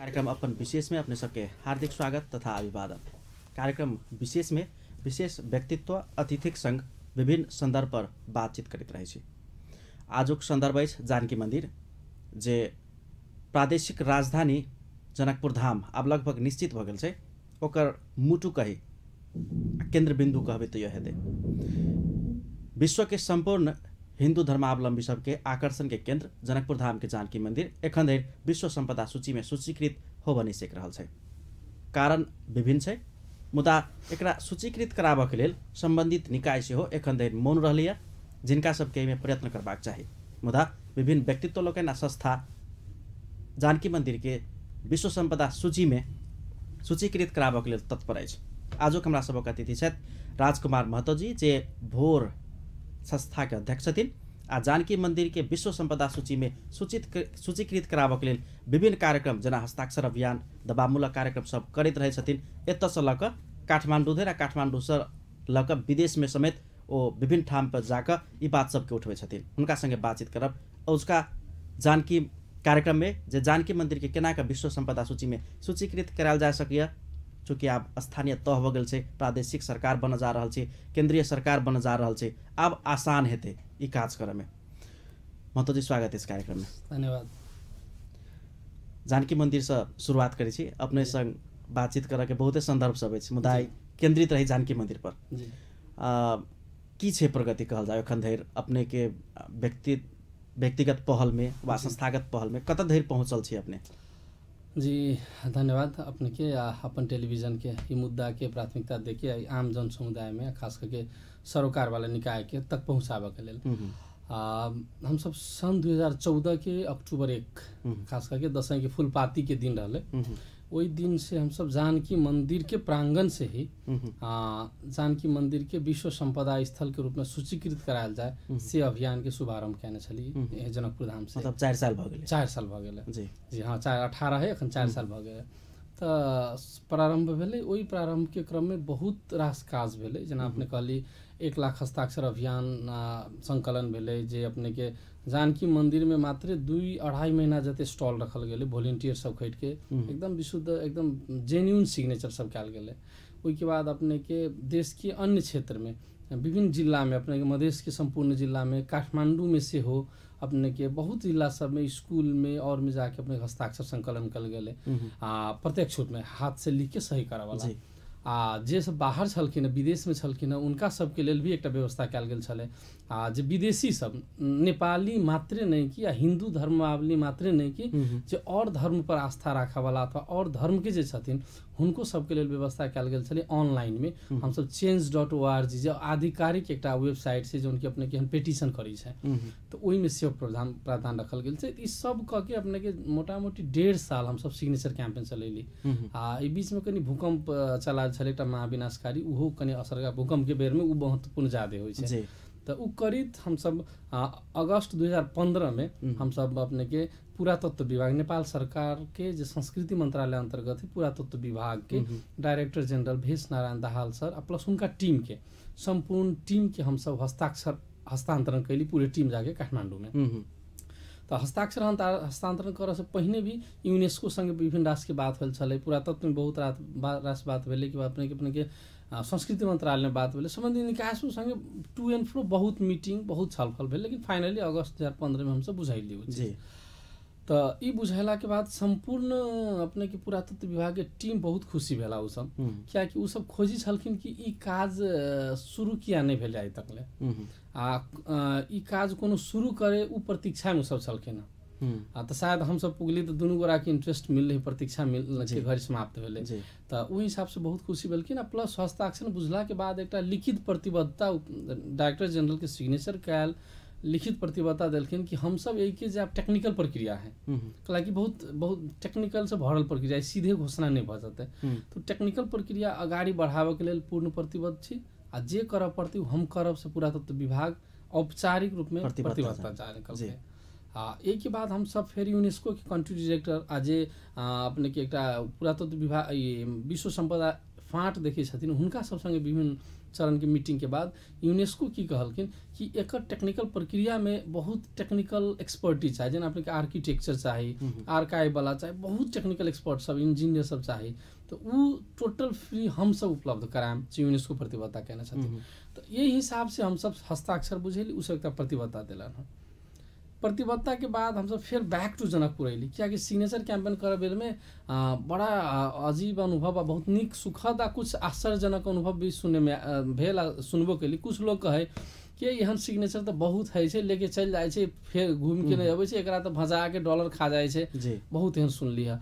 कार्यक्रम अपन विशेष में अपने सबके हार्दिक स्वागत तथा अभिवादन। कार्यक्रम विशेष में विशेष व्यक्तित्व अतिथिक संग विभिन्न संदर्भ पर बातचीत करैत रहै छी। आजुक संदर्भ अछि जानकी मंदिर, जे प्रादेशिक राजधानी जनकपुर धाम आब लगभग निश्चित भऽ गेल छै। ओकर मुटु कही केन्द्र बिन्दु कहबै तऽ यह हेतै। विश्व के सम्पूर्ण हिंदू धर्मावलंबी सबके आकर्षण के केंद्र जनकपुर धाम के जानकी मंदिर एखन धरि विश्व संपदा सूची में सूचीकृत होबऽ नहि सकि रहल छै। कारण विभिन्न छै, मुदा एकरा सूचीकृत कराबऽ के लेल संबंधित निकाय सेहो एखन धरि मौन रहलैए, जिनका सबके एहिमे प्रयत्न करबाक चाही। मुदा विभिन्न व्यक्तित्व लोकनि आ संस्था जानकी मंदिर के विश्व संपदा सूची में सूचीकृत कराबऽ के लेल तत्पर अछि। आजुक हमरा सबक अतिथि छथि राजकुमार महतो जी, जे भोर संस्था के अध्यक्ष छथिन आ जानकी मंदिर के विश्व संपदा सूची में सूचीकृत कराबऽ के लेल विभिन्न कार्यक्रम जेना हस्ताक्षर अभियान, दबावमूलक कार्यक्रम सब करैत रहै छथिन। एतऽसँ लऽ कऽ काठमाण्डू धरि आ काठमाण्डूसँ लऽ कऽ विदेशमे समेत ओ विभिन्न ठाम पर जाकऽ ई बात सबके उठबै छथिन। हुनका संगे बातचीत करब औजका जानकी कार्यक्रम में, जे जानकी मंदिर के केना कऽ विश्व संपदा सूची में सूचीकृत करायल जा सकैए। चूँकि आब स्थानीय तह भऽ गेल छै, प्रादेशिक सरकार बनऽ जा रहल छै, केंद्रीय सरकार बनऽ जा रहल छै, आब आसान हेतै ई काज करऽमे। महतो जी, स्वागत इस कार्यक्रम में। धन्यवाद। जानकी मंदिरसँ शुरुआत करै छी। अपने संग बातचीत करऽके बहुते संदर्भ सब अछि, मुदा केंद्रित रही जानकी मंदिर पर। की छै प्रगति कहल जाय एखन धरि अपने के व्यक्तिगत पहल में वा संस्थागत पहल में कतऽ धरि पहुँचल छी अपने? जी धन्यवाद अपने के आ अपन टेलीविजन के ई मुद्दा के प्राथमिकता देके आम जन समुदाय में खास करके सरोकार वाला निकाय के तक पहुँचाबऽ के लेल हमसब सन् 2014 के अक्टूबर 1 खास करके दसैँ के फुलपाती के दिन रहलै, ओहि दिन से हमसब जानकी मंदिर के प्रांगण से ही जानकी मंदिर के विश्व संपदा स्थल के रूप में सूचीकृत करायल जाय से अभियान के शुभारंभ केने छली जनकपुर धाम से। मतलब 4 साल भऽ गेलै। 4 साल भऽ गेलै। जी जी हाँ, 4-18 है एखन, 4 साल भऽ गेलै। तऽ प्रारंभ भेलै। ओहि प्रारंभ के क्रम में बहुत रास काज भेलै, जेना अपने कहली 1 लाख हस्ताक्षर अभियान संकलन भेलै, जे अपने के जानकी मंदिर में मात्र 2-2.5 महीना जते स्टॉल रखल गेलै, वॉलेंटियर सब खटि के एकदम विशुद्ध एकदम जेन्यून सिग्नेचर सब कयल गेलै। ओहिके बाद अपने के देश के अन्य क्षेत्र में विभिन्न जिला में, अपने के मधेश के सम्पूर्ण जिला में, काठमांडू में सेहो अपने के बहुत जिला सब में स्कूल में और में जाके अपने हस्ताक्षर संकलन कयल गेलै, आ प्रत्यक्ष रूप में हाथ से लिख के सही करऽ वाला। आ जे सब बाहर छलखिन हँ, विदेशमे छलखिन हँ, उनका सबके लेल भी एकटा व्यवस्था कयल गेल छलै। आ जे विदेशी सब नेपाली मात्रे नहि कि आ हिन्दू धर्मावली मात्रे नहि कि जे और धर्म पर आस्था राखऽवला अथवा और धर्मके जे छथिन हुनको सबके लेल व्यवस्था कयल गेल छलै। ऑनलाइनमे हमसब change.org जे आधिकारिक एकटा वेबसाइट छै जौन कि अपनेके हम पिटिशन करै छै, तऽ ओहिमे सेहो प्रावधान रखल गेल छै। ई सब कऽ के अपनेके मोटामोटी 1.5 साल हमसब सिग्नेचर कैंपेन चलेली। आ एहि बीचमे कनि भूकम्प चला छलै एकटा महाविनाशकारी, ओहो कनि असर भूकम्पके बेरमे ओ महत्वपूर्ण ज्यादे होइ छै। तऽ ओ करीब हमसब अगस्त 2015 में हमसब अपने के पुरातत्व विभाग नेपाल सरकार के जे संस्कृति मंत्रालय अंतर्गत है पुरातत्व विभाग के director general Bhesh Narayan Dahal sir आ प्लस उनका टीम के सम्पूर्ण टीम के हमसब हस्ताक्षर हस्तांतरण कैली पूरे टीम जाके काठमांडू में। तऽ हस्ताक्षर हस्तांतरण करऽ से पहिने भी यूनेस्को संगे विभिन्न राष्ट्र के बात भेल छलै, पुरातत्व में बहुत रास बात भेलै कि अपने के संस्कृति मंत्रालय में बात भेलै, सम्बन्धित निकाय संगे टू एंड फ्रो बहुत मीटिंग बहुत छलफल भेल, लेकिन फाइनली अगस्त 2015 में हमसब बुझैली जी। तऽ ई बुझेलाके बाद सम्पूर्ण अपने के पुरातत्व विभाग के टीम बहुत खुशी भेला ओसब, कियाकि ओसब खोजी छलखिन कि ई काज शुरू किया नहि भेलै आइ तकले, आ ई काज कोनो शुरू करे ओ प्रतीक्षामे ओसब छलखिन हँ। आ तऽ शायद हमसब पुगली तऽ दुनू गोटाके इंट्रेस्ट मिललै, प्रतीक्षा मिल के घड़ी समाप्त भेलै, तऽ ओहि हिसाबसँ बहुत खुशी भेलखिन। आ प्लस हस्ताक्षर बुझलाके बाद एकटा लिखित प्रतिबद्धता डायरेक्टर जनरल के सिग्नेचर कयल लिखित प्रतिबद्धता देलखिन कि हमसब एहिके जे आब टेक्निकल प्रक्रिया है, हालाँकि बहुत बहुत टेक्निकल से भरल प्रक्रिया है, सीधे घोषणा नहि भऽ जेतै, तऽ टेक्निकल प्रक्रिया अगाडि बढ़ाबऽके लेल पूर्ण प्रतिबद्ध छी आ जे करऽ पड़तै हम करब से पुरातत्व विभाग औपचारिक रूपमे प्रतिबद्धता जारी करतै। आ एहिके बाद हमसब फेर यूनेस्को के कंट्री डायरेक्टर आ जे अपने के एकटा पुरातत्व विभाग विश्व संपदा फाँट देखै छथिन हुनका सब संगे विभिन्न चरण के मीटिंग के बाद यूनेस्को की कहलखिन कि एकर टेक्निकल प्रक्रिया में बहुत टेक्निकल एक्सपर्टीज चाही, जेना अपने के आर्किटेक्चर चाही, आर्काइव वाला चाही, बहुत टेक्निकल एक्सपर्ट सब, इंजीनियर सब चाही, तो उ टोटल फ्री हम सब उपलब्ध कराएम से यूनेस्को प्रतिबद्धता केने छथिन। तो यही हिसाब से हम सब हस्ताक्षर बुझेली, उ सब एकटा प्रतिबद्धता देलन हन। प्रतिबद्धता के बाद हम सब फिर बैक टू जनकपुर अयली, कियाकि सिग्नेचर कैंपेन करे बेर में बड़ा अजीब अनुभव आ बहुत नीक सुखद आ कुछ आश्चर्यजनक अनुभव भी सुने में भेल आ सुनबो केली। कुछ लोग कहे कि एहन सिग्नेचर तऽ बहुत होइ छै, लेके चलि जाइ छै, फेर घूमि के नहि अबै छै, एकरा तऽ भजा के डॉलर खा जाइ छै, बहुत एहन सुनली है।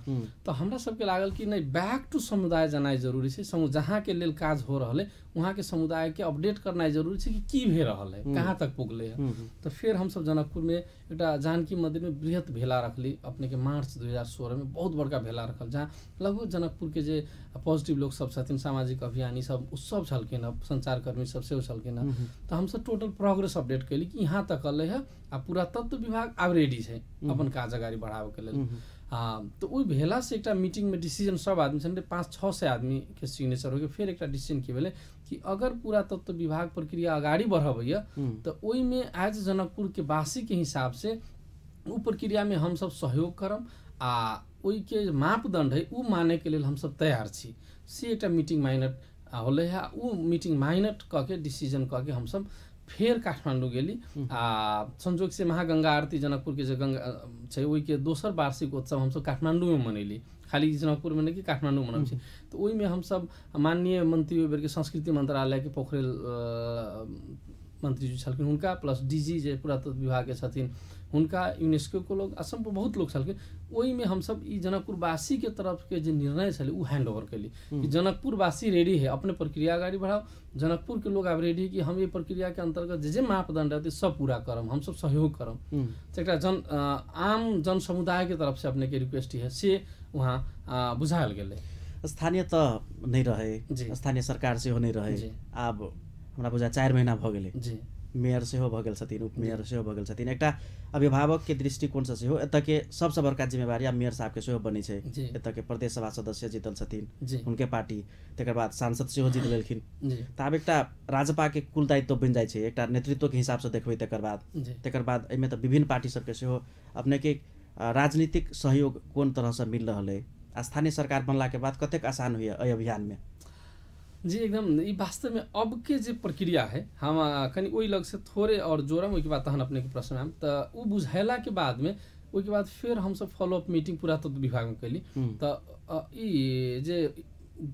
तऽ हमरा सबके लागल कि नहि, बैक टू समुदाय जेनाइ जरूरी छै, जहाँ के लेल काज हो रहल है वहाँ के समुदाय के अपडेट करनाइ जरूरी छै कि की भए रहल है, कहाँ तक पुगले है। तऽ फेर हमसब जनकपुर में एकटा जानकी मंदिर में बृहत भेला रखली अपने के मार्च 2016 में, बहुत बड़का भेला रखल, जहाँ लगभग जनकपुर के जे पॉजिटिव लोग सब छथिन, सामाजिक अभियानी सब, उ सब छलखिन हँ, संचारकर्मी सब सेहो छलखिन हँ। तऽ हमसब टोटल प्रोग्रेस अपडेट कैली कि यहाँ तक अलै है आ पुरातत्व विभाग आब रेडी छै अपन काज अगाडि बढ़ाबैके लेल। तऽ ओहि भेला से एकटा मीटिंग में डिसीजन सब आदमी छलै, 500-600 आदमी के सिग्नेचर हो गेल। फेर एकटा डिसीजन की भेलै कि अगर पुरातत्व विभाग प्रक्रिया अगाडि बढ़ाबैया तऽ ओहिमे एज जनकपुर के वासी के हिसाब से उ प्रक्रिया में हमसब सहयोग करम आ ओहिके मापदंड है उ माने के लेल हमसब तैयार छी। से एकटा मीटिंग माइनट होलै है, उ मीटिंग माइनट कऽ के डिसीजन कऽ के हमसब फेर काठमाडौँ गेली आ संजोग से महागंगा आरती जनकपुर के जे गंगा छै ओहिके दोसर वार्षिक उत्सव हमसब काठमाडौँमे मनैली, खाली जनकपुर में नहि कि काठमाडौँ मनबै छै। तऽ ओहिमे हमसब माननीय मंत्री ओहि बेरके संस्कृति मंत्रालयके पोखरेल मंत्री जी छलखिन हुनका, प्लस डीजी जे पुरातत्व विभागके छथिन हुनका, यूनेस्को के लोग, असम पर बहुत लोग छलखिन। ओहिमे हमसब ई जनकपुरवासी के तरफ के जे निर्णय छलै उ हैंड ओवर केली कि जनकपुरवासी रेडी है अपने प्रक्रिया अगाडि बढ़ाओ, जनकपुर के लोग आब रेडी है कि हम ये प्रक्रिया के अंतर्गत जे जे मापदंड रहतै सब पूरा करम, हमसब सहयोग करम। तऽ एकटा जन आम जन समुदाय के तरफ से अपने के रिक्वेस्ट है से वहाँ बुझायल गेलै। स्थानीय तऽ नहि रहे, स्थानीय सरकार सेहो नहि रहे, आब हमरा बुझा 4 महीना भऽ गेलै जी, मेयर सेहो भऽ गेल छथिन, उपमेयर सेहो भऽ गेल छथिन। एकटा अभिभावकके दृष्टिकोणसँ सेहो एतऽके सबसँ बड़का जिम्मेवारी आब मेयर साहबके सेहो बनै छै। एतऽके प्रदेश सभा सदस्य जीतल छथिन हुनके पार्टी, तकर बाद सांसद सेहो जीत लेलखिन, तऽ आब एकटा राजपाके कुल दायित्व बनि जाइ छै एकटा नेतृत्वके हिसाबसँ देखबै। तकर बाद एहिमे तऽ विभिन्न पार्टी सबके सेहो अपनेके राजनीतिक सहयोग कोन तरहसँ मिल रहल अइ, स्थानीय सरकार बनलाके बाद कतेक आसान होइए एहि अभियानमे? जी एकदम, ई वास्तव में अब के जे प्रक्रिया है हम कनि ओहि लग से थोड़े और जोड़म, ओहिके बाद तहन अपने के प्रश्न आम। तऽ उ बुझेला के बाद में ओहिके बाद फेर हमसब फॉलोअप मीटिंग पुरातत्व विभाग में कैली। तऽ ई जे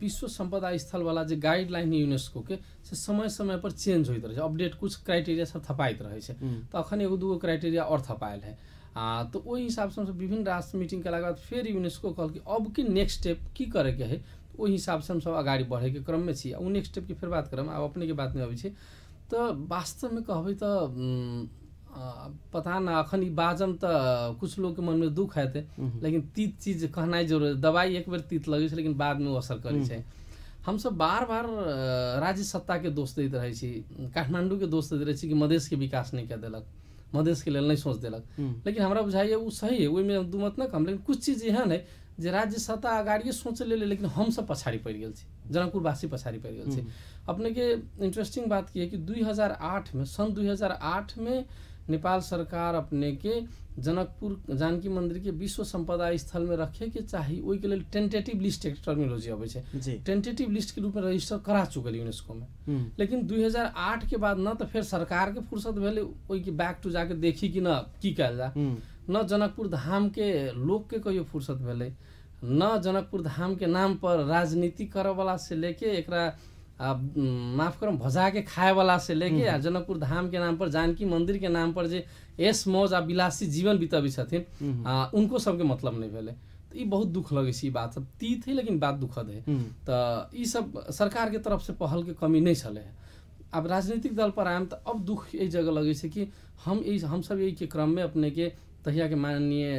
विश्व सम्पदा स्थल वाला जे गाइडलाइन यूनेस्को के से समय समय पर चेंज होइत रहै छै, अपडेट कुछ क्राइटेरिया सब थपाइत रहै छै, तऽ अखन एगो दूगो क्राइटेरिया और थपायल है। तऽ ओहि हिसाबसँ हमसब विभिन्न राष्ट्र मीटिंग केलाके बाद फेर यूनेस्को कहल कि अब के नेक्स्ट स्टेप की करैके है, ओहि हिसाबसँ हमसब अगाडि बढ़ैके क्रममे छी। ओ नेक्स्ट स्टेपके फेर बात करब, आब अपनेके बातमे अबै छी। तऽ वास्तवमे कहबै तऽ पता न अखन ई बाजम तऽ कुछ लोगके मनमे दुख हेतै, लेकिन तीत चीज कहनाइ जरूरी, दवाइ एक बेर तीत लगै छै लेकिन बादमे ओ असर करै छै। हमसब बार बार राज्य सत्ताके दोष दैत रहै छी, काठमाण्डूके दोष दैत रहै छी कि मधेशके विकास नहि कऽ देलक, मधेशके लेल नहि सोच देलक, लेकिन हमरा बुझाइए ओ सही है, ओहिमे दू मत नहि कहम, लेकिन कुछ चीज एहन है जे राज्य सत्ता अगाड़िए सोच लेले लेकिन हमसब पछाड़ी पड़ि गेल छी, जनकपुरवासी पछाड़ी पड़ि गेल छी। अपनेके इंटरेस्टिंग बात की है कि 2008 में, सन 2008 में नेपाल सरकार अपने के जनकपुर जानकी मंदिर के विश्व सम्पदा स्थल में रखे के चाही, ओहिके लेल टेंटेटिव लिस्ट एक टर्मिनोलॉजी अबै छै, टेंटेटिव लिस्ट के रूप में रजिस्टर करा चुकल यूनेस्को में। लेकिन 2008 के बाद न तऽ फेर सरकार के फुर्सत भेलै ओहिके बैक टू जाके देखी कि न की कयल जाय, न जनकपुर धाम के लोक के कहियो फुर्सत भेलै, न जनकपुर धाम के नाम पर राजनीति करऽवला से लेके एकरा माफ करम भजा के खाए वाला से लेके आ जनकपुर धाम के नाम पर जानकी मंदिर के नाम पर जे ऐश मौज आ विलासी जीवन बितबै छथिन उनको सबके मतलब नहि भेलै। तऽ ई बहुत दुख लगै छै, ई बात सब तीत है लेकिन बात दुखद है। तऽ ई सब सरकार के तरफ से पहल के कमी नहि छलै। आब राजनीतिक दल पर आयम तऽ अब दुख एहि जगह लगै छै कि हमसब एहिके क्रममे अपने के तहिया के माननीय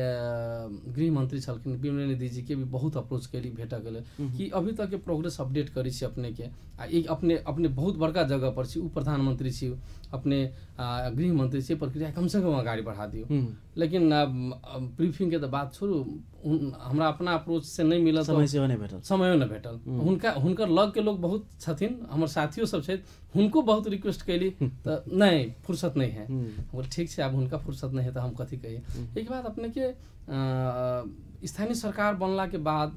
गृह मंत्री छलखिन विमल निधि जी के भी बहुत अप्रोच कैली, भेटऽ गेलै कि अभी तक के प्रोग्रेस अपडेट करै छी अपने के, आ एक अपने अपने बहुत बड़का जगह पर छी, उ प्रधानमंत्री छी, अपने गृह मंत्री छी, प्रक्रिया कम से कम अगाडि बढ़ा दियौ। लेकिन ब्रीफिंग के तऽ बात छोड़ू, हमरा अपना अप्रोच से नहि मिलल, समय सेहो नहि भेटल, समयो नहि भेटल। हुनका हुनकर लग के लोग बहुत छथिन, हमर साथियो सब छथि, हुनको बहुत रिक्वेस्ट कैली तऽ नहि, फुर्सत नहीं है। बोल ठीक छै, आब हुनका फुर्सत नहीं है तऽ हम कथी कहिए। एक बात अपने के स्थानीय सरकार बनला के बाद,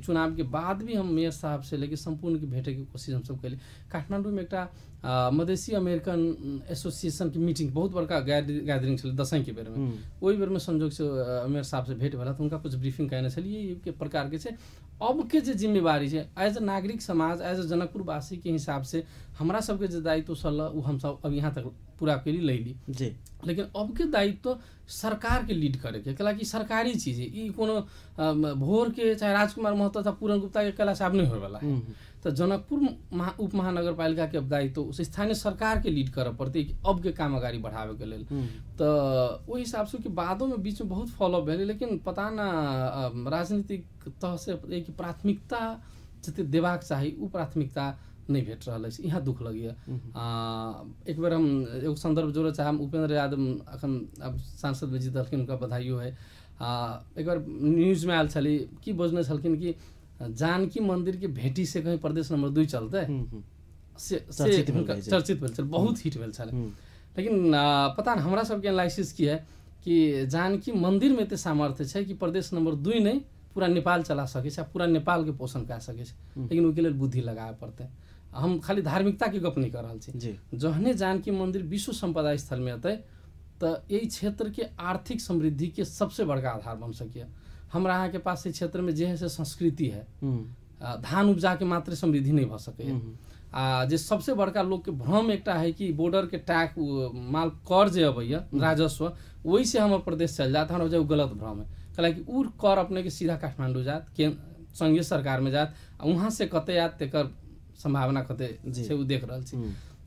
चुनाव के बाद भी हम मेयर साहब से लेके सम्पूर्ण के भेटे के कोशिश हमसब कैली। काठमांडू में एकटा मधेसी अमेरिकन एसोसिएशन के मीटिंग, बहुत बड़का गैदरिंग छलै दसैँ के बेर में, ओहि बेर में संजोग से मेयर साहब से भेंट भेल, तऽ हुनका कुछ ब्रीफिंग केने छलियै के प्रकार के छै। अब के जे जिम्मेवारी छै एज ए नागरिक समाज, एज ए जनकपुरवासी के हिसाब से हमरा सबके जे दायित्व छल ओ हमसब अब यहाँ तक पूरा कैली लैली जी। लेकिन अब के दायित्व सरकार के लीड करे के, कैलाकि सरकारी चीज है ई, कोनो भोर के चाहे राजकुमार महतो चाहे पूरन गुप्ता के कैला से आब नहीं होयवाला है। तो जनकपुर उप महानगरपालिका के अब दायित्व स्थानीय सरकार के लीड करऽ पड़तै कि अब के काम अगाडि बढ़ावे के लेल। तऽ ओहि हिसाब से कि बादो में बीच में बहुत फॉलोअप भेलै, लेकिन पता न राजनीतिक तह से एक प्राथमिकता जते देबाक चाही ओ प्राथमिकता नहीं भेट रहल अछि, यहाँ दुख लगैया। एक बेर हम एगो संदर्भ जोड़ऽ चाहब, उपेंद्र यादव अखन अब सांसद में जीतलखिन, हुनका बधाइयो है। एक बार न्यूज़ में आयल छली कि बजने छलखिन कि जानकी मंदिर के भेटी से कहीं प्रदेश नंबर 2 चलते से चर्चित भेल छल, बहुत हिट भेल छल। लेकिन पता नहीं हमरा सबके एनालिसिस की है कि जानकी मंदिर में एते सामर्थ्य छै कि प्रदेश नंबर 2 नहीं पूरा नेपाल चला सकै छै, पूरा नेपाल के पोषण कए सकै छै, लेकिन ओहिके लेल बुद्धि लगाबे पड़तै। हम खाली धार्मिकता के गप नहीं कर रहल छी, जहने जानकी मंदिर विश्व सम्पदा स्थल में अतै तऽ एहि क्षेत्र के आर्थिक समृद्धि के सबसे बड़का आधार बन सकैए। हमरा अहाँ के पास एहि क्षेत्र में जे है से संस्कृति है, धान उपजा के मात्र समृद्धि नहीं भऽ सकैए। आ जे सबसे बड़का लोग के भ्रम एकटा है कि बॉर्डर के टैक्स माल कर जे अबैया राजस्व ओहि से हमर प्रदेश चल जात, हमरा गलत भ्रम है। कैलाकि उ कर अपने के सीधा काठमांडू जात, संघीय सरकार में जात, आ वहाँ से कते आयत तेकर संभावना कते छै उ देख रहल छी।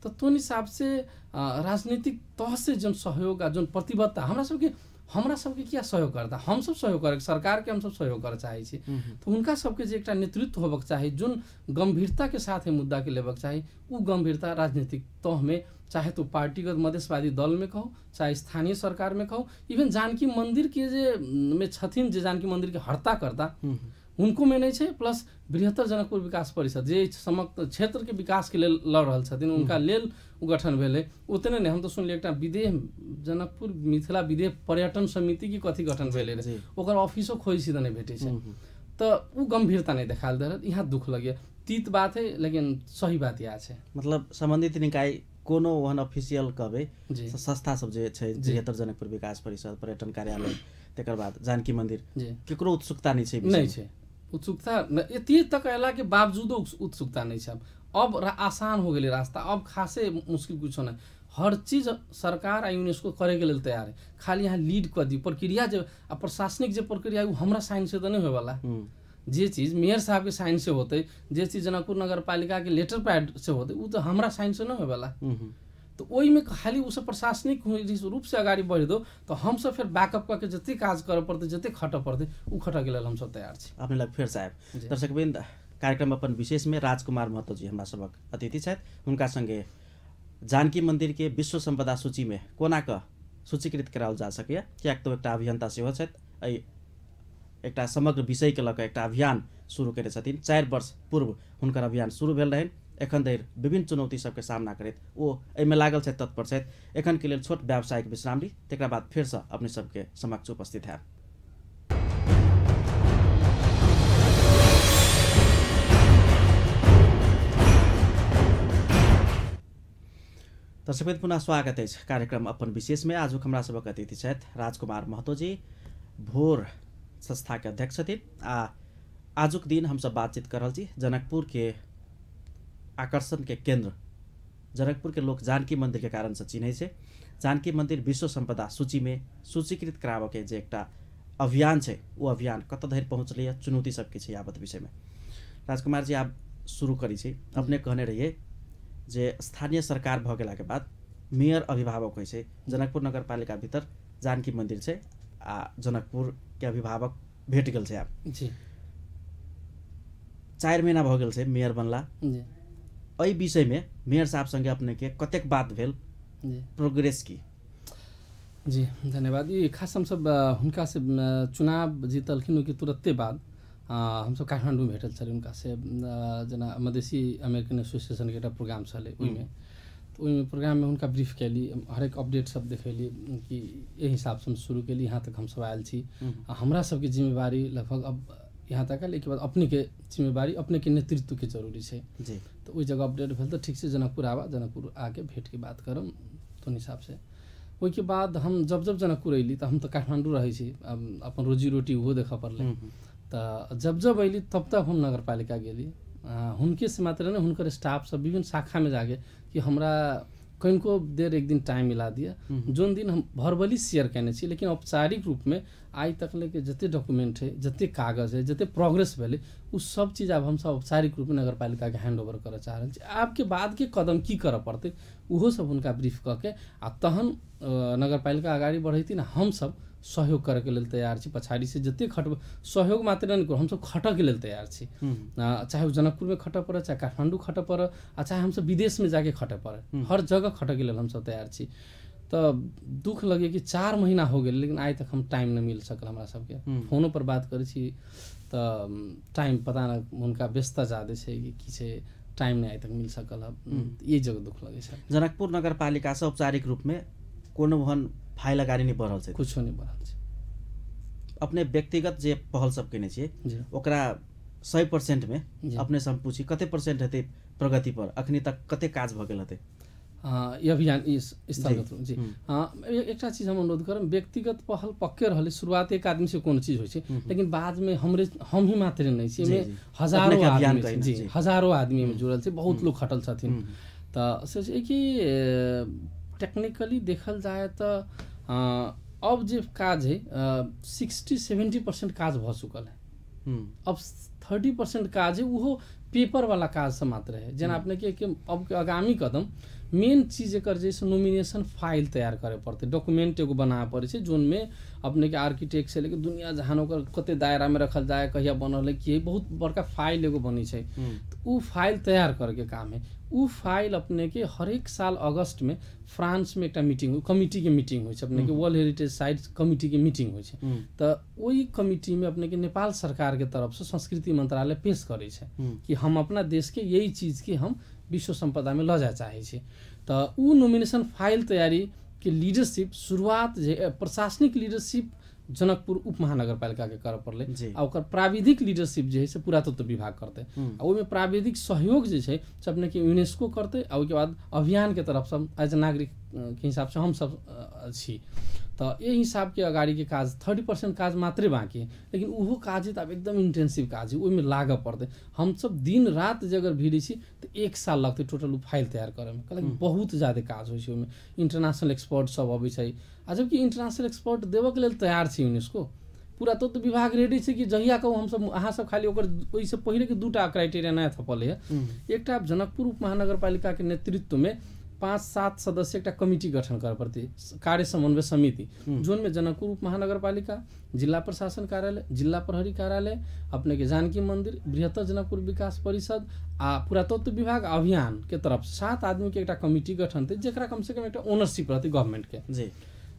तऽ तोन हिसाब से राजनीतिक तह से जन सहयोग आ जन प्रतिबद्धता हमरा सबके किया सहयोग करता, हमसब सहयोग करे, सरकार के हमसब सहयोग करऽ चाहै छी, तऽ हुनका सबके जे एकटा नेतृत्व होबक चाही, जोन गंभीरता के साथ एहि मुद्दा के लेबक चाही, उ गंभीरता राजनीतिक तह में, चाहे तो पार्टीगत मधेशवादी दल में कहू, चाहे स्थानीय सरकार में कहू, इवन जानकी मंदिर के जे में छथिन जे जानकी मंदिर के हर्ता करता हुनको में नहीं छै। प्लस बृहत्तर जनकपुर विकास परिषद जे समग्र क्षेत्र के विकास के लेल लड़ रहल छथिन उनका लेल उ गठन भेलै। उतने नहीं, हम तो सुनलियै एकटा विदेह जनकपुर मिथिला विदेह पर्यटन समिति की कथी गठन भेलै रहै, ओकर ऑफिसो खोजै छी तऽ नहि भेटै छै। तऽ उ गंभीरता नहीं देखाल दे रहल, यहाँ दुख लगैया। तीत बात है लेकिन सही बात इएह छै। मतलब संबंधित निकाय कोनो ओहन ऑफिशियल कहबै संस्था सब जे छै, बृहत्तर जनकपुर विकास परिषद, पर्यटन कार्यालय, तकर बाद जानकी मंदिर, केकरो उत्सुकता नहीं छै, नहीं छै उत्सुकता। एते तक अयला के बावजूदो उत्सुकता नहीं छै। अब आसान हो गेलै रास्ता, अब खासे मुश्किल कुछो नहीं, हर चीज सरकार आ यूनेस्को करे के लेल तैयार है, खाली यहाँ लीड कऽ दियौ। प्रक्रिया जे आ प्रशासनिक जे प्रक्रिया ओ हमरा साइन से तऽ नहीं होयवला, जे चीज मेयर साहब के साइन से होतै, जे चीज जनकपुर नगरपालिका के लेटर पैड से होतै, ओ तऽ हमरा साइन से नहीं होयवला। तऽ ओहिमे खाली ओ सब प्रशासनिक रूप से अगाडि बढ़ि दो तऽ हमसब फेर बैकअप कऽ के जते काज करऽ पड़तै, जते खटऽ पड़तै, ओ खटऽ के लेल हमसब तैयार छी। अपने लग फेर साहब दर्शकवृन्द, कार्यक्रम अपन विशेष में राजकुमार महतो जी हमरा सबक अतिथि छथि, हुनका संगे जानकी मंदिर के विश्व सम्पदा सूची में कोना कऽ सूचीकृत कराओल जा सकैए, किएक तऽ एकटा अभियंता सेहो छथि, एहि एकटा समग्र विषयके लऽ कऽ एकटा अभियान शुरू कयने छथिन। 4 वर्ष पूर्व हुनकर अभियान शुरू भेल रहनि, एखन धरि विभिन्न चुनौती सबके सामना करैत ओ एहिमे लागल छथि, तत्पर छथि। एखन के लेल छोट व्यावसायिक विश्राम ली, तकरा बाद फेरसँ अपने सबके समक्ष उपस्थित हैब। दर्शकवृन्द, पुनः स्वागत अछि कार्यक्रम अपन विशेष में। आजुक हमरा सबक अतिथि छथि राजकुमार महतो जी, भोर संस्था के अध्यक्ष छथिन। आ आजुक दिन हमसब बातचीत कर रहल छी जनकपुर के आकर्षण के केंद्र, जनकपुर के लोग जानकी मंदिर के कारण से चिन्है छै। जानकी मंदिर विश्व सम्पदा सूची में सूचीकृत कराबऽ के जे एकटा अभियान छै, ओ अभियान कतऽ धरि पहुँचलै, चुनौती सबके छै यावत विषय में राजकुमार जी आब शुरू करै छी। अपने कहने रहियै जे स्थानीय सरकार भऽ गेलाके बाद मेयर अभिभावक होइ छै, जनकपुर नगरपालिका भीतर जानकी मंदिर छै आ जनकपुर के अभिभावक भेट गेल छै। आब जी 4 महीना भऽ गेल छै मेयर बनला, एहि विषयमे मेयर साहब संगे अपने के कतेक बात भेल, प्रोग्रेस की? जी धन्यवाद। ई खास हमसब हुनका से चुनाव जीतलखिन ओहिके तुरत्ते बाद हमसब काठमाण्डूमे भेटल छलै हुनका से, जेना मधेसी अमेरिकन एसोसिएशनके एकटा प्रोग्राम छलै ओहिमे, तऽ ओहिमे प्रोग्राममे हुनका ब्रीफ कयली, हरेक अपडेट सब देखैली कि एहि हिसाबसँ हम शुरू केली, यहाँ तक हमसब आयल छी, आ हमरा सबके जिम्मेवारी लगभग अब यहाँ तक आयल, एहिके बाद अपनेके जिम्मेवारी अपनेके नेतृत्वके जरूरी छै जी। तऽ ओहि जगह अपडेट भेल तऽ ठीक छै जनकपुर आबा, जनकपुर आके भेटके बात करब तोन हिसाबसँ। ओहिके बाद हम जब जब जनकपुर अयली तऽ हम तऽ काठमाण्डू रहै छी, अपन रोजी रोटी ओहो देखऽ पड़लै, तऽ जब जब अयली तब तब हम नगरपालिका गेली, हुनके से मात्र नहि हुनकर स्टाफ सब विभिन्न शाखामे जाके कि हमरा कनिको देर एक दिन टाइम मिला दिअ, जोन दिन हम भर्बली शेयर कयने छी, लेकिन औपचारिक रूपमे आइ तक लेके जते डॉक्यूमेंट है, जते कागज है, जते प्रोग्रेस भेलै, उ सब चीज आब हमसब औपचारिक रूपमे नगरपालिकाके हैंड ओवर करऽ चाह रहल छी। आबके बादके कदम की करऽ पड़तै ओहो सब हुनका ब्रीफ कऽ के आ तहन नगरपालिका अगाडि बढ़ैथिन, हमसब सहयोग करैके लेल तैयार छी, पछाड़ी से जते खटब सहयोग मात्र नहि करू, हमसब खटऽके लेल तैयार छी, चाहे ओ जनकपुरमे खटऽ पड़े, चाहे काठमाण्डू खटऽ पड़े, आ चाहे हमसब विदेशमे जाके खटऽ पड़े, हर जगह खटऽके लेल हमसब तैयार छी। तऽ दुख लगे कि 4 महीना हो गेल लेकिन आइ तक हम टाइम नहि मिल सकल हमरा सबके, फोनो पर बात करै छी तऽ टाइम पता नहि हुनका व्यस्तता ज्यादा छै कि की छै, टाइम नहि आइ तक मिल सकल है, ये जगह दुख लगै छै। जनकपुर नगरपालिकासँ औपचारिक रूपमे कोनो ओहन फाइल अगाडि नहि बढ़ल छै, कुछो नहि बढ़ल छै। अपने व्यक्तिगत जे पहल सब केने छियै ओकरा 100% मे अपने से हम पूछी कते परसेंट हेतै प्रगति पर, अखनी तक कते काज भऽ गेल हेतै ई अभियान स्थलगत? जी एकटा चीज हम अनुरोध करब, व्यक्तिगत पहल पक्के रहलै, शुरुआत एक आदमी से कोनो चीज होइ छै, लेकिन बादमे हम ही मात्र नहि छी, एहिमे हजारों आदमी जी हजारों आदमी एहिमे जुड़ल छै, बहुत लोग खटल छथिन। तऽ से छै कि टेक्निकली देखल जाय तऽ अब जे काज है 60-70% काज भऽ चुकल है, अब 30% काज है ओहो पेपर वाला काज से मात्र है। जेना अपने के अब आगामी कदम मेन चीज एकर जे नोमिनेशन फाइल तैयार करे पड़तै, डॉक्यूमेंट एगो बनाबऽ पड़ै छै जोनमे अपने के आर्किटेक्ट से लेके दुनिया जहान ओकर कते दायरामे रखल जाय, कहिया बनल है की, बहुत बड़का फाइल एगो बनै छै, तऽ उ फाइल तैयार करैके काम है। उ फाइल अपने के हरेक साल अगस्त में फ्रांस में एकटा मीटिंग कमिटी के मीटिंग होइ छै, अपने के वर्ल्ड हेरिटेज साइट कमिटी के मीटिंग होइ छै, तऽ ओहि कमिटी में अपने के नेपाल सरकार के तरफ से संस्कृति मंत्रालय पेश करै छै कि हम अपना देश के यही चीज के हम विश्व संपदा में लऽ जाय चाहै छी। तऽ उ नोमिनेशन फाइल तैयारी के लीडरशिप शुरुआत जे प्रशासनिक लीडरशिप जनकपुर उप महानगरपालिका के करऽ पड़लै, आ ओकर प्राविधिक लीडरशिप जे है से पुरातत्व विभाग करतै, आ ओहिमे प्राविधिक सहयोग जे छै से अपने के यूनेस्को करतै, आ ओहिके बाद अभियान के तरफ से एज ए नागरिक के हिसाब से हम सब छी। तऽ एहि हिसाबके अगाड़ीके काज 30% काज मात्रे बाँकी है, लेकिन ओहो काज है तऽ आब एकदम इंटेंसिव काज है, ओहिमे लागऽ पड़तै। हमसब दिन राति जे अगर भिड़ै छी तऽ 1 साल लगतै टोटल ओ फाइल तैयार करैमे, कहलक बहुत ज्यादा काज होइ छै ओहिमे, इंटरनेशनल एक्सपर्ट सब अबै छै, आ जबकि इंटरनेशनल एक्सपर्ट देबऽके लेल तैयार छै यूनेस्को, पुरातत्व विभाग रेडी छै कि जहिया कहू हमसब अहाँ सब खाली ओकर ओहिसँ पहिलेके 2टा क्राइटेरिया नया थपल है। एकटा जनकपुर उप महानगरपालिकाके नेतृत्वमे 5-7 सदस्य एकटा कमिटी गठन करऽ पड़तै, कार्य समन्वय समिति, जोनमे जनकपुर उप महानगरपालिका, जिला प्रशासन कार्यालय, जिला प्रहरी कार्यालय, अपने के जानकी मंदिर, बृहत्तर जनकपुर विकास परिषद आ पुरातत्व विभाग अभियान के तरफ 7 आदमी के एकटा कमिटी गठन हेतै, जेकरा कम से कम एकटा ओनरशिप रहतै गवर्नमेंट के जी।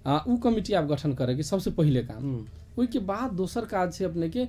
उ कमिटी आब गठन करैके सबसे पहिले काम। ओहिके बाद दोसर काज छै अपने के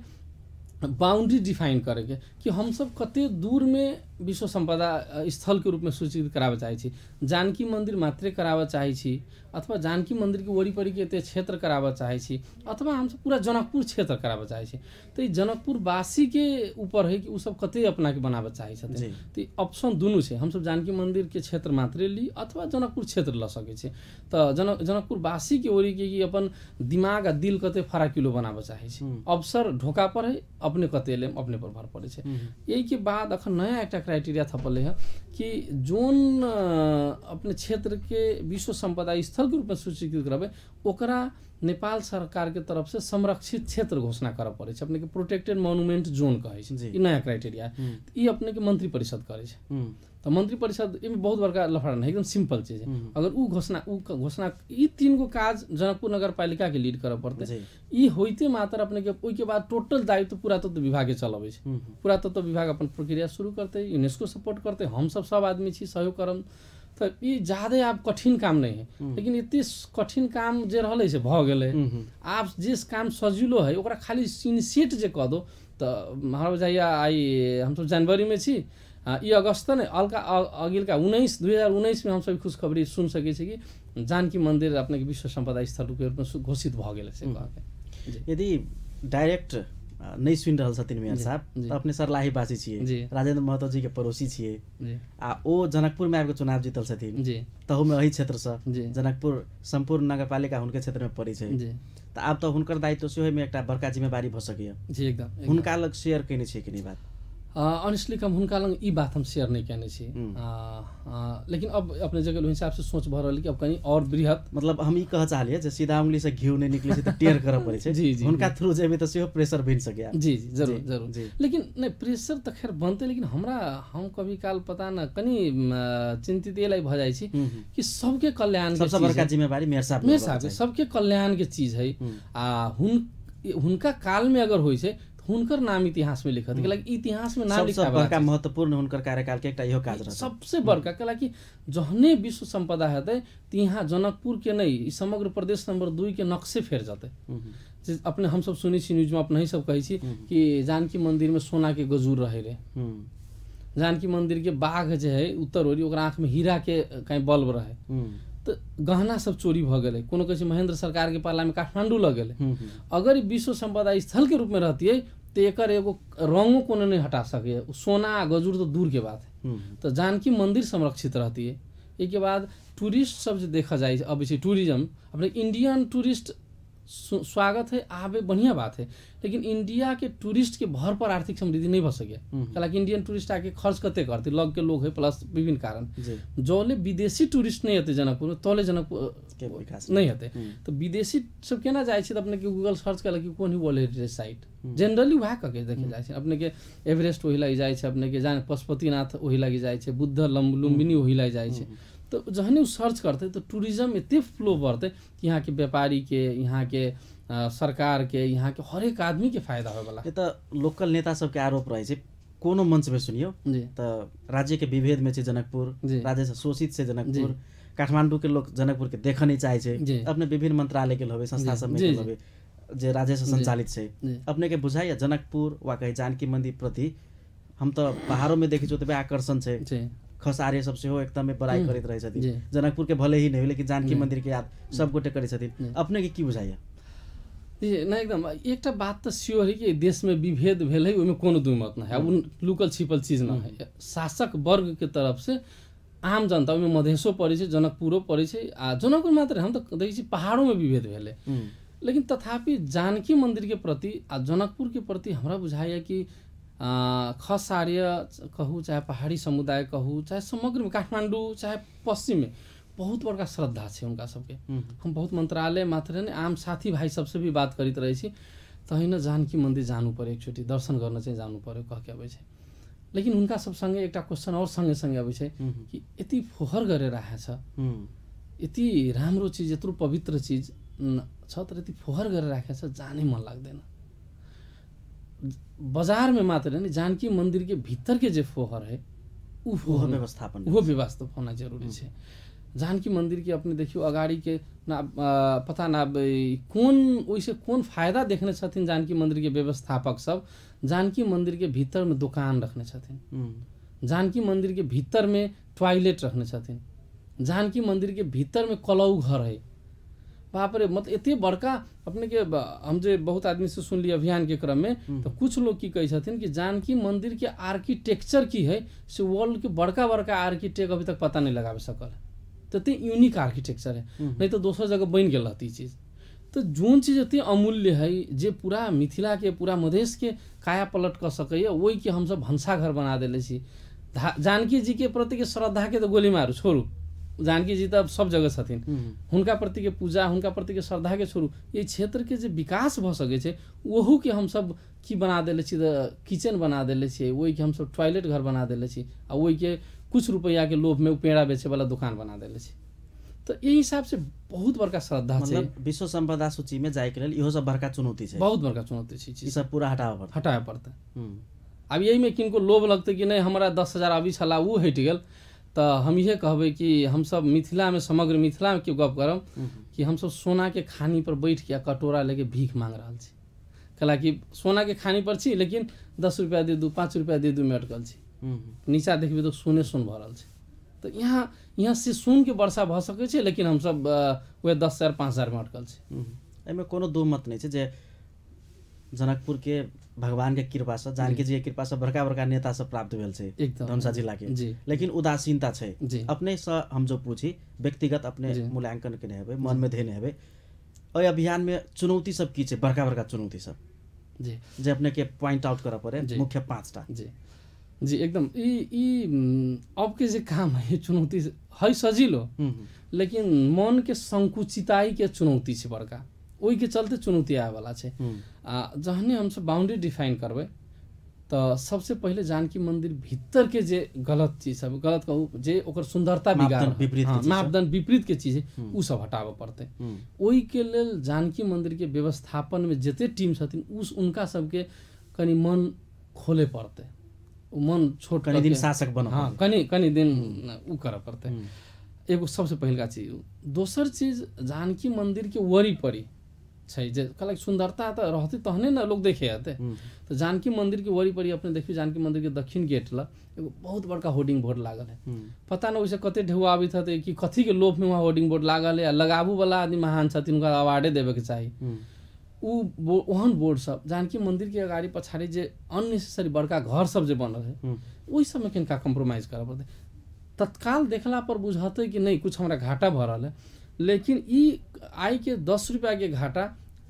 बाउंड्री डिफाइन करैके कि हमसब कते दूरमे विश्व सम्पदा स्थलके रूपमे सूचित कराबऽ चाहै छी, जानकी मन्दिर मात्रे कराबऽ चाहै छी अथवा जानकी मन्दिरके वरिपरिके एते क्षेत्र कराबऽ चाहै छी अथवा हमसब पूरा जनकपुर क्षेत्र कराबऽ चाहै छी। तऽ ई जनकपुरवासीके ऊपर है कि ओ सब कते अपनाके बनाबऽ चाहै छथिन। तऽ ऑप्शन दुनू छै, हमसब जानकी मन्दिरके क्षेत्र मात्रे ली अथवा जनकपुर क्षेत्र लऽ सकै छी। तऽ जनकपुरवासीके ओरीके कि अपन दिमाग आ दिल कते फराकिलो बनाबऽ चाहै छी, अवसर ढोका पर है, अपने कते लेम अपने पर भर पड़ै छै। एहिके बाद अखन नया एकटा क्राइटेरिया थपल है कि जोन अपने क्षेत्र के विश्व सम्पदा स्थल के रूप में सूचीकृत करबै ओकरा नेपाल सरकार के तरफ से संरक्षित क्षेत्र घोषणा करऽ पड़ै छै, अपने के प्रोटेक्टेड मोन्यूमेंट जोन कहै छै। ई नया क्राइटेरिया ई अपने के मंत्री परिषद करै छै। तऽ मंत्री परिषद एहिमे बहुत बड़का लफड़ा नहीं, एकदम सिंपल चीज है। अगर उ घोषणा ई 3 गो काज जनकपुर नगरपालिका के लीड करऽ पड़तै। ई होइते मात्र अपने के ओहिके बाद टोटल दायित्व पुरातत्व विभाग के चलबै छै। पुरातत्व विभाग अपन प्रक्रिया शुरू करतै, यूनेस्को सपोर्ट करतै, हमसब सब आदमी छी सहयोग करम। तऽ ई ज्यादे आब कठिन काम नहि है, लेकिन एते कठिन काम जे रहलै से भऽ गेलै। आब जे काम सजिलो है ओकरा खाली इनिशिएट जे कऽ दो तऽ हमरा बुझाइया आइ हमसब जनवरीमे छी, ई अगस्त नहि अलका अगिलका 2019 में हमसब खुशखबरी सुन सकै छी कि जानकी मंदिर अपने के विश्व सम्पदा स्थल के रूपमे घोषित भऽ गेलै से कहके। यदि डायरेक्ट नहि सुनि रहल छथिन मेयर साहब तऽ अपने सर्लाही वासी छियै, राजेंद्र महतो जी के पड़ोसी छियै आ ओ जनकपुरमे आबि कऽ चुनाव जीतल छथिन, तहूमे एहि क्षेत्रसँ, जनकपुर सम्पूर्ण नगरपालिका हुनके क्षेत्रमे पड़ै छै, तऽ आब तऽ हुनकर दायित्व सेहो एहिमे एकटा बड़का जिम्मेवारी भऽ सकैए। जी एकदम। हुनका लग शेयर कयने छियै कि नहि बात? ऑनेस्टली हम हुनका लग ई बात हम शेयर नहीं कयने छी, लेकिन अब अपने जगह हिसाब से सोच भऽ रहल कि अब कहीं और बृहत, मतलब हम ई कहऽ चाहलियै जे सीधा उंगली से घिउ नहि निकलै छै तऽ टेढ़ करऽ पड़ै छै। जी जी, हुनका थ्रू जेबै तऽ सेहो प्रेशर बनि सकैए। जी जी जरूर जरूर जी। लेकिन नहि प्रेशर तऽ खैर बनतै, लेकिन हमरा हम कभी काल पता न कनि चिन्तित एहि भऽ जाइ छी कि सबके कल्याण सबसँ बड़का जिम्मेवारी मेयर साहब, मेयर साहब सबके कल्याण के चीज है आ हुनका काल में अगर होइ छै हुनकर नाम इतिहास में लिखत, कैलाकि इतिहास में नाम लिखा बड़का महत्वपूर्ण हुनकर कार्यकाल के एकटा इहो काज रहत सबसे बड़का, कैलाकि जहने विश्व सम्पदा हेतै तिहाँ जनकपुर के नहीं समग्र प्रदेश नंबर 2 के नक्शे फेर जतै। जे अपने हमसब सुनै छी न्यूज में, अपने ही सब कहै छी कि जानकी मंदिर में सोना के गजूर रहे रे, जानकी मंदिर के बाघ जे है उत्तर ओरी ओकरा आँख में हीरा के कहीं बल्ब रहे, तऽ गहना सब चोरी भऽ गेलै, कोनो कहै छै महेंद्र सरकार के पालामे काठमांडू लऽ गेलै। अगर विश्व सम्पदा स्थल के रूप में रहतियै तऽ एकर एगो रंगो कोनो नहीं हटा सकैए, सोना आ गजूर तऽ दूर के बात है। तऽ जानकी मंदिर संरक्षित रहतियै। एहिके बाद टूरिस्ट सब जे देखऽ जाइ अबै छै, टूरिज्म अपने इंडियन टूरिस्ट स्वागत है, आबे बढ़िया बात है, लेकिन इंडिया के टूरिस्ट के भर पर आर्थिक समृद्धि नहीं भऽ सके, कैलाकि इंडियन टूरिस्ट आके खर्च कते करते, लग के लोग है प्लस विभिन्न कारण। जौले विदेशी टूरिस्ट नहीं हेतै जनकपुर तौले जनकपुर के विकास नहीं हेतै। तऽ विदेशी सब केना जाइ छै तऽ अपने के गूगल सर्च कयलक कि कोन वर्ल्ड हेरिटेज साइट, जनरली वएह कऽ के देखे जाइ छै। अपने के एवरेस्ट ओहि लागि जाइ छै, अपने के जान पशुपतिनाथ ओहि लागि जाइ छै, बुद्ध लुम्बिनी ओहि लागि जाइ छै। तऽ जहने ओ सर्च करतै तऽ टूरिज्म एते फ्लो बढ़तै कि यहाँ के व्यापारी के, यहाँ के सरकार के, यहाँ के हरेक आदमी के फायदा होयवला। तऽ लोकल नेता सबके आरोप रहै छै कोनो मंच में सुनियौ तऽ राज्य के विभेद में छै जनकपुर, राज्य से शोषित छै जनकपुर, काठमांडू के लोग जनकपुर के देखऽ नहीं चाहे छै, अपने विभिन्न मंत्रालय के होबे संस्था सब में के होबे जे राज्य से संचालित छै, अपने के बुझाइया जनकपुर वा कही जानकी मंदिर प्रति हम तऽ पहाड़ों में देखै छी ओतबे आकर्षण छै, खसारे सब सेहो एकदमै बड़ाई करैत रहै छथिन, जनकपुर के भले ही नहीं लेकिन जानकी मंदिर के याद सब गोटे करै छथिन, अपने के की बुझाइया? जी नहीं एकदम एकटा बात तऽ श्योर है कि देश में विभेद भेल है ओहिमे कोनो दुई मत नहीं है, ओ लुकल छिपल चीज न है। शासक वर्ग के तरफ से आम जनता ओहिमे मधेशो पड़ै छै, जनकपुरो पड़ै छै, आ जनकपुर मात्र हम तऽ देखै छी पहाड़ों में विभेद भेलै, लेकिन तथापि जानकी मंदिर के प्रति आ जनकपुर के प्रति हमरा बुझाइया कि खसार्य कहू चाहे पहाड़ी समुदाय कहू चाहे समग्र काठमांडू चाहे पश्चिम में बहुत बड़का श्रद्धा छै हुनका सबके। हम बहुत मंत्रालय मात्र नहीं आम साथी भाई सबसे भी बात करैत रहै छी तहिना जानकी मंदिर जानु पड़े, एकचोटि दर्शन गर्न चाहिँ जानु पर्यो कह के अबै छै। लेकिन हुनका सब सँगै एकटा क्वेश्चन और सँगै सँगै अबै छै कि यति फोहोर गरेर राखेको छ, यति राम्रो चिज यत्रो पवित्र चिज छ तर यति फोहोर गरेर राखेको छ, जानै मन लाग्दैन। बजार में मात्र नहीं जानकी मंदिर के भीतर के जे फोहर है उ फोहर व्यवस्थापन वो व्यवस्थापन होना जरूरी है। जानकी मंदिर के अपने देखियो अगाड़ी के ना पता ना कौन ओइसे कौन फायदा देखने छथिन जानकी मंदिर के व्यवस्थापक सब, जानकी मंदिर के भीतर में दुकान रखने छथिन, जानकी मंदिर के भीतर में टॉयलेट रखने छथिन, जानकी मंदिर के भीतर में कलौ घर है। बाप रे, मतलब एते बड़का अपने के हम जे बहुत आदमी से सुनली अभियान के क्रम में तो कुछ लोग की कहै छथिन कि जानकी मंदिर के आर्किटेक्चर की है से वर्ल्ड के बड़का बड़का आर्किटेक्ट अभी तक पता नहीं लगावे सकल, तो एते यूनिक आर्किटेक्चर है, नहीं तो दोसर जगह बनि गेल रहती चीज। तो जोन चीज एते अमूल्य है जे पूरा मिथिला के पूरा मधेश के काया पलट कऽ सकैए ओहि के हमसब भनसाघर बना देले छी। जानकी जी के प्रति के श्रद्धा के तो गोली मारू छोड़ू, जानकी जी तऽ सब जगह छथिन, हुनका प्रति के पूजा हुनका प्रति के श्रद्धा के छोड़ू, ये क्षेत्र के जे विकास भऽ सकै छै ओहू के हमसब की बना देले छी, किचन बना देले छियै, ओहि के हमसब टॉयलेट घर बना देले छी आ ओहि के कुछ रुपैया के लोभ में उ पेड़ा बेचे वाला दुकान बना देले छी। तो यही हिसाब से बहुत बड़का श्रद्धा छै। मतलब विश्व सम्पदा सूची में जाय के लेल इहो सब बड़का चुनौती छै, बहुत बड़का चुनौती छै, ई सब पूरा हटाबऽ पड़तै, हटाबऽ पड़तै। आब यही में किनको लोभ लगतै कि नहीं हमरा 10,000 अभी छला उ हटि गेल तऽ हम इहे कहबै कि हमसब मिथिलामे, समग्र मिथिलामे के गप करब कि हमसब सोनाके खानी पर बैठ के कटोरा लेके भीख मांग रहल छी। कैलाकि सोनाके खानी पर छी लेकिन 10 रुपैआ दे दू, 5 रुपैआ दे दू में अटकल छी। नीचा देखबै तऽ सोने सोन भऽ रहल छै। तऽ यहाँ से सोनके वर्षा भऽ सकै छै, लेकिन हमसब वएह 10,000 5,000 में अटकल छी। एहिमे कोनो दू मत नहि छै जे जनकपुर के भगवान के कृपा से, जानकी जी के कृपा से बड़का बड़का नेता सब प्राप्त भेल छै धनुषा जिला के, लेकिन उदासीनता छै। अपने से हम जो पूछी व्यक्तिगत अपने मूल्यांकन केने हेबै, मन में धेने हेबै, एहि अभियान में चुनौती सब की छै, बड़का बड़का चुनौती सब जी जे अपने के पॉइंट आउट करऽ पड़े, मुख्य 5टा। जी जी एकदम। ई अब के जे काम है चुनौती है सजिलो, लेकिन मन के संकुचिताई के चुनौती छै बड़का, ओहि के चलते चुनौती आबै वाला छै। आ जहने हमसब बाउंड्री डिफाइन करबै तऽ सबसे पहिले जानकी मंदिर भीतर के जे गलत चीज सब, गलत कहू जे ओकर सुंदरता बिगाड़, मापदंड विपरीत के चीज है, उ सब हटाबऽ पड़तै। ओहि के लेल जानकी मंदिर के व्यवस्थापन में जते टीम छथिन उस उनका सबके कनि मन खोले पड़तै, मन छोट कनि दिन शासक बनऽ, हाँ कनि कनि दिन उ करऽ पड़तै, एगो सबसे पहिलका चीज। दोसर चीज जानकी मंदिर के वरी परी छै जे कहलक सुंदरता तऽ रहतै तहने ने लोग देखे अतै। तऽ जानकी मंदिर के वरी परी अपने देखियौ, जानकी मंदिर के दक्षिण गेट लग एगो बहुत बड़का होर्डिंग बोर्ड लागल है। पता नहि ओहिसँ कते ढेउआ आबैत हेतै कि कथी के लोभ में वहाँ होर्डिंग बोर्ड लागल है। लगाबू वाला आदमी महान छथिन, हुनका अवार्डे देबे के चाही। उ ओहन बोर्ड सब जानकी मंदिर के अगाड़ी पछाड़ी जे अननेसेसरी बड़का घर सब जे बनल है ओहि सबमे कनिका कम्प्रोमाइज करऽ पड़तै। तत्काल देखला पर बुझतै कि नहि कुछ हमरा घाटा भऽ रहल है, लेकिन ई आइ के 10 रुपया के घाटा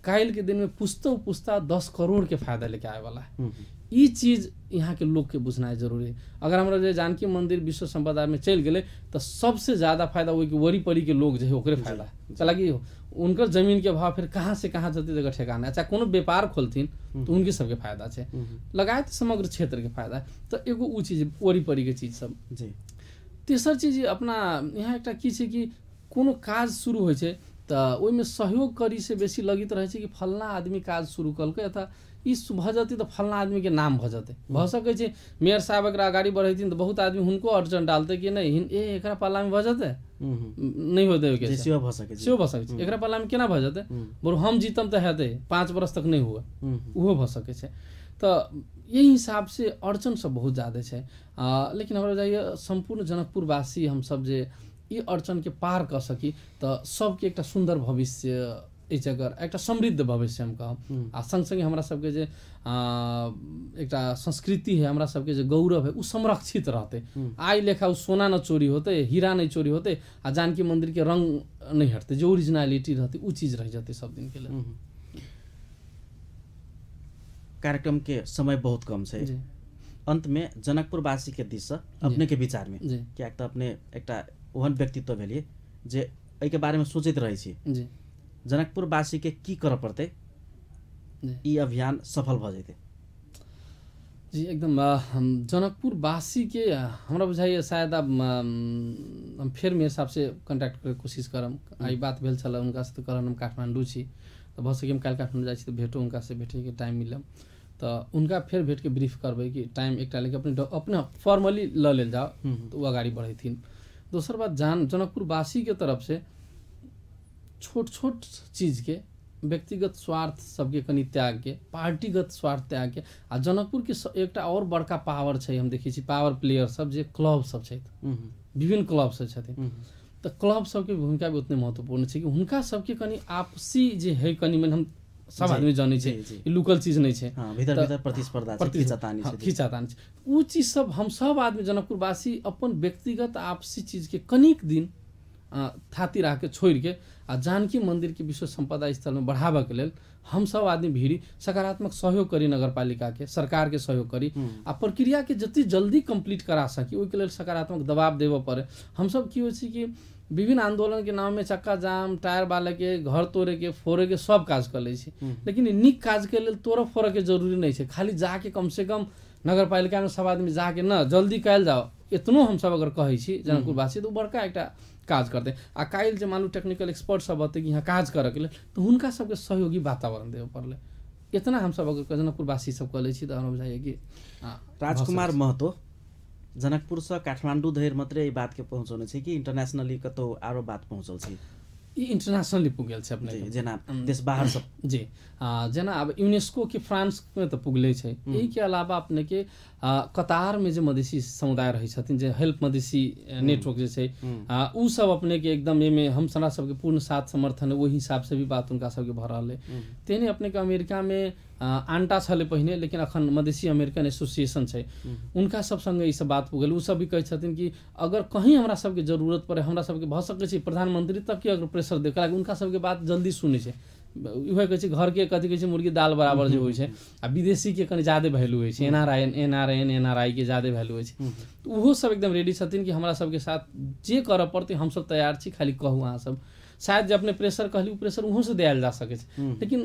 काल्हि के दिन में पुस्तो पुस्ता 10 करोड़ के फायदा लेके आए वाला है। ई चीज यहाँ के लोग के बुझनाइ जरूरी है। अगर हमरा जे जानकी मंदिर विश्व संपदा में चलि गेलै तऽ सबसे ज्यादा फायदा ओहि के वरी परी के लोग जे है ओकरे फायदा है। हालांकि उनकर जमीन के भाव फिर कहाँ से कहाँ जते जगह ठेकाना। अच्छा कोनो व्यापार खोलथिन तऽ उनके सबके फायदा छै, लगायत समग्र क्षेत्र के फायदा है। तऽ एगो उ चीज वरी परी के चीज सब जी। तेसर चीज अपना यहाँ एकटा की छै कि कोनो काज शुरू होइ छै तऽ ओहिमे सहयोग करी से बेसी लगैत रहै छै कि फल्लाँ आदमी काज शुरू कलकै अथवा ई भऽ जेतै तऽ फल्लाँ आदमीके नाम भऽ जेतै। भऽ सकै छै मेयर साहब एकरा अगाडि बढ़ेथिन तऽ बहुत आदमी हुनको अड़चन डालतै कि नहि एकरा पालामे भऽ जेतै, नहि होतै, सेहो भऽ सकै छै, सेहो भऽ सकै छै, एकरा पालामे केना भऽ जेतै, बरु हम जीतम तऽ हेतै, 5 बरस तक नहि हुए, ओहो भऽ सकै छै। तऽ एहि हिसाबसँ अड़चन सब बहुत ज्यादा छै। लेकिन हमरा बुझाइए सम्पूर्ण जनकपुरवासी हमसब जे ई अड़चन के पार कऽ सकी तऽ सबके एकटा सुन्दर भविष्य एहि जगह, एकटा समृद्ध भविष्य हम कहब। आ संग संगे हमरा सबके जे एकटा संस्कृति है, हमरा सबके जे गौरव है उ संरक्षित रहतै। आइ लेखा उ सोना न चोरी होतै, हीरा नहि चोरी होतै, आ जानकी मंदिर के रंग नहि हटतै, जे ओरिजिनलिटी रहतै उ चीज रहि जेतै सब दिन के लेल। कार्यक्रम के समय बहुत कम छै, अंत में जनकपुरवासी के दिस से अपने के विचार में, कियाक तऽ अपने एकटा ओहन व्यक्तित्व भेलिए जे एहिके बारेमे सोचैत रहै छी, जनकपुरवासी के की करऽ पड़तै ई अभियान सफल भऽ जेतै? जी एकदम। जनकपुरवासी के हमरा बुझाइए शायद आब हम फेर मेयर साहब से कॉन्टैक्ट करैके कोशिश करब। आइ बात भेल छल हुनकासँ तऽ कहलन हम काठमाण्डू छी, तऽ भऽ सकै हम काल्हि काठमाण्डू जाइ छी तऽ भेटो हुनकासँ, भेटैके टाइम मिलब तऽ हुनका फेर भेटके ब्रीफ करबै कि टाइम एकटा लेके अपने अपने फॉर्मली लऽ लेल जाओ तऽ ओ अगाडि बढ़ेथिन। दोसर बात जनकपुरवासी के तरफ से छोट छोट चीज के व्यक्तिगत स्वार्थ सबके कनि त्याग के, पार्टीगत स्वार्थ त्याग के, आ जनकपुर के एकटा और बड़का पावर छै, हम देखै छी पावर प्लेयर सब जे क्लब सब छै, विभिन्न क्लब सब छथिन, तऽ क्लब सबके भूमिका भी उतने महत्वपूर्ण छै कि हुनका सबके कनि आपसी जे है कनि मने हम सब आदमी जानै छै ई लुकल चीज नहि छै, भीतर भीतर प्रतिस्पर्धा छै, खींचातानी छै, खींचातानी छै। उ चीज सब हम सब आदमी जनकपुरवासी अपन व्यक्तिगत आपसी चीज के कनिक दिन थाती राख के छोड़ के आ जानकी मंदिर के विश्व संपदा स्थल में बढ़ाबऽ के लेल हम सब आदमी भिड़ी सकारात्मक सहयोग करी, नगरपालिका के सरकार के सहयोग करी आ प्रक्रिया के जते जल्दी कंप्लीट करा सकी ओहिके लेल सकारात्मक दबाव देबऽ पड़े। हमसब की होइ छै कि विभिन्न आंदोलन के नाम में चक्का जाम, टायर बाले के, घर तोड़े के, फोड़े के सब काज कर लै छी, लेकिन नीक काज के लेल तोड़ऽ फोड़ऽ के जरूरी नहीं छै। खाली जाके कम से कम नगरपालिका में सब आदमी जाके न जल्दी कयल जाओ, इतनो हमसब अगर कहै छी जनकपुरवासी तऽ बड़का एकटा काज करतै। आ काल्हि जे मानू टेक्निकल एक्सपर्ट सब अतै कि यहाँ काज करऽके लेल तऽ हुनका सबके सहयोगी वातावरण देबऽ पड़लै। इतना हमसब अगर जनकपुरवासी सब कऽ लै छी तऽ हमरा बुझाइए कि राजकुमार महतो जनकपुरसँ काठमाडौँ धरि मात्रै ई बातके पहुँचौने छै कि इंटरनेशनली कतौ आरो बात पहुँचल छै? ई इंटरनेशनली पुगल छै अपने, जेना देश बाहर सब। जी, जेना आब यूनेस्को के फ्रांसमे तऽ पुगले छै। एहिके अलावा अपने के कतारमे जे मधेसी समुदाय रहै छथिन, जे हेल्प मधेसी नेटवर्क जे छै, उ सब अपने के एकदम एहिमे हम हमरा सबके पूर्ण साथ समर्थन है, ओहि हिसाब से भी बात हुनका सबके भऽ रहल है। तेहने अपने के अमेरिकामे आंटा छलै पहिने, लेकिन अखन मधेसी अमेरिकन एसोसिएशन छै, हुनका सब संगे ई सब बात पुगल। उ सब भी कहै छथिन कि अगर कहीं हमरा सबके जरूरत पड़े, हमरा सबके भऽ सकै छै प्रधानमंत्री तक के अगर प्रेशर दे, हुनका सबके बात जल्दी सुनै छै। इएह कहै छै घरके कथी कहै छै मुर्गी दाल बराबर जे होइ छै, आ विदेशीके कनि ज्यादे वैल्यू होइ छै, एनआरआई एनआरएन एनआरआई के ज्यादे वैल्यू होइ छै। तऽ ओहो सब एकदम रेडी छथिन कि हमरा सबके साथ जे करऽ पड़तै हमसब तैयार छी, खाली कहू अहाँ सब। शायद जे अपने प्रेशर कहली ओ प्रेशर ओहो से दियाल जा सकै छै, लेकिन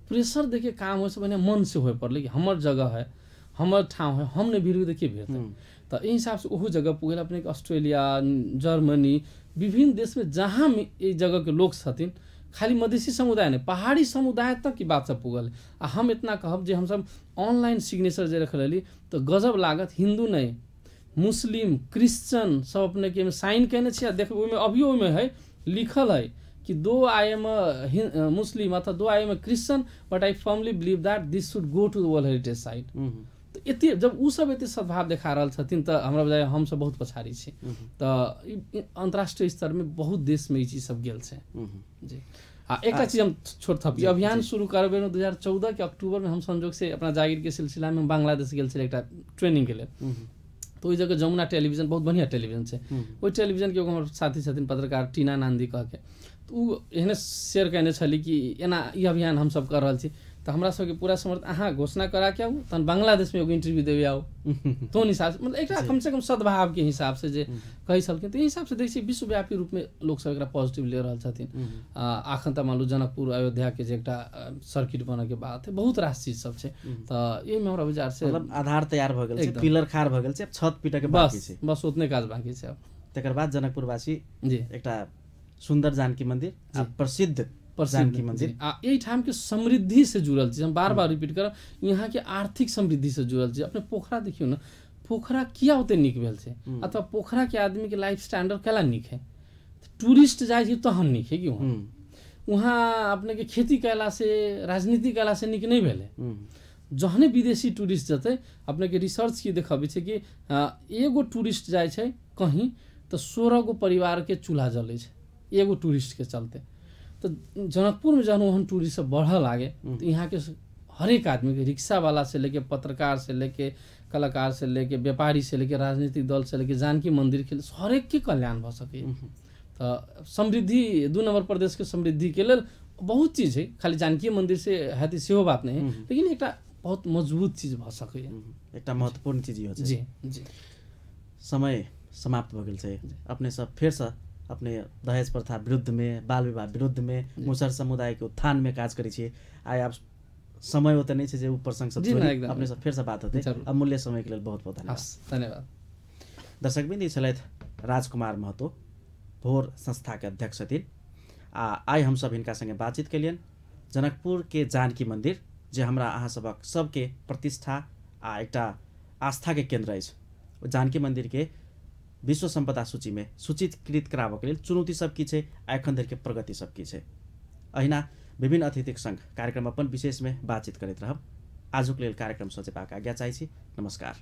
प्रेशर देखिए काम होइ से पहिने मन से होय पड़लै कि हमर जगह है, हमर ठाउँ है, हम नहि भिड़बै तऽ के भिड़तै। तऽ एहि हिसाबसँ ओहो जगह पुगल। अपने ऑस्ट्रेलिया, जर्मनी, विभिन्न देशमे जहाँ एहि जगहके लोक छथिन, खाली मधेसी समुदाय नहि, पहाड़ी समुदाय तक की बात सब पुगल। आ हम इतना कहब जे हमसब ऑनलाइन सिग्नेचर जे रखल रहली तऽ गजब लागत, हिन्दू नहि मुस्लिम क्रिश्चन सब अपने के साइन केने छी। आ देखबै ओहिमे अभियो ओहिमे है लिखल है कि दो I am मुस्लिम अथवा though I am a Christian but I firmly believe that this should go to the world heritage site. तऽ एते जब ओ सब एते सद्भाव देखा रहल छथिन तऽ हमरा बुझाइए हमसब बहुत पछाड़ी छी। तऽ अन्तर्राष्ट्रीय स्तरमे बहुत देशमे ई चीज सब गेल छै। जी, आ एकटा चीज हम छोट थपी, अभियान शुरू करबै 2014 के अक्टूबरमे हम संजोग से अपना जागीरके सिलसिलामे हम बांग्लादेश गेल छलियै एकटा ट्रेनिंगके लेल। तऽ ओहि जगह जमुना टेलीविजन बहुत बढ़िआँ टेलीविजन छै, ओहि टेलीविजनके एगो हमर साथी छथिन पत्रकार टीना नान्दी कहके, तऽ ओ एहने शेयर कयने छली कि एना ई अभियान हमसब कर रहल छी, तऽ हमरा सबके पूरा समर्थ अहाँ घोषणा करा के आउ, तहन बांग्लादेशमे एगो इंटरव्यू देबै आउ, तोन हिसाबसँ मतलब एकटा कमसँ कम सद्भावके हिसाबसँ जे कहै छलखिन। तऽ एहि हिसाबसँ देखै छियै विश्वव्यापी रूपमे लोकसब एकरा पॉजिटिव ले रहल छथिन। अखन तऽ मानलू जनकपुर अयोध्याके जे एकटा सर्किट बनऽके बात है, बहुत रास चीज सब छै। तऽ एहिमे हमरा विचार से मतलब आधार तैयार भऽ गेल छै, पिलर खाड़ भऽ गेल छै, छत पीटऽके बाकी छै, बस उतने काज बाकी छै। तकर बाद जनकपुरवासी जी एकटा सुन्दर जानकी मंदिर आ प्रसिद्ध जानकी मंदिर आ एहिठाम के समृद्धि से जुड़ल चीज हम बार बार रिपीट करब, यहाँ के आर्थिक समृद्धि से जुड़ल चीज। अपने पोखरा देखियौ ने, पोखरा किया ओते नीक भेल छै, अथवा पोखरा के आदमी के लाइफ स्टैंडर्ड केला नीक है, टूरिस्ट जाइ छै तहन नीक है कि वहाँ वहाँ अपने के खेती कयला से राजनीति कयला से नीक नहि भेलै। जहने विदेशी टूरिस्ट जतै, अपने के रिसर्च की देखबै छै कि एगो टूरिस्ट जाइ छै कहीं तऽ 16 गो परिवार के चूल्हा जलै छै एगो टूरिस्ट के चलते। तऽ जनकपुरमे जहन ओहन टूरिस्ट सब बढ़ऽ लागे तऽ यहाँके हरेक आदमीके रिक्शावाला से लेके पत्रकार से लेके कलाकार से लेके व्यापारी से लेके राजनीतिक दल से लेके जानकी मंदिर के हरेक के कल्याण भऽ सकैए। तऽ समृद्धि 2 नंबर प्रदेशके समृद्धिके लेल बहुत चीज है, खाली जानकी मंदिर से हैत सेहो बात नहीं है, लेकिन एकटा बहुत मजबूत चीज भऽ सकैए, एकटा महत्वपूर्ण चीज इहो छै। जी जी, समय समाप्त भऽ गेल छै। अपने सब फेरसँ अपने दहेज प्रथा विरुद्धमे, बाल विवाह विरुद्धमे, मुसहर समुदायके उत्थानमे काज करै छियै। आइ आब समय ओते नहि छै जे ओ प्रसंग सब छोड़ी, अपने सब फेरसँ बात हेतै। अमूल्य समयके लेल बहुत बहुत धन्यवाद। धन्यवाद। दर्शकबिंद, ई छलथि राजकुमार महतो, भोर संस्थाके अध्यक्ष छथिन। आ आइ हमसब हिनका संगे बातचीत केलियनि जनकपुरके जानकी मंदिर जे हमरा अहाँ सबक सबके प्रतिष्ठा आ एकटा आस्थाके केन्द्र अछि, ओ जानकी मंदिरके विश्व सम्पदा सूचीमे सूचीकृत कराबऽके लेल चुनौती सब की छै आ एखन धरिके प्रगति सब की छै। अहिना विभिन्न अतिथिक संग कार्यक्रम अपन विशेषमे बातचीत करैत रहब। आजुक लेल कार्यक्रम सजेबाक आज्ञा चाहै छी। नमस्कार।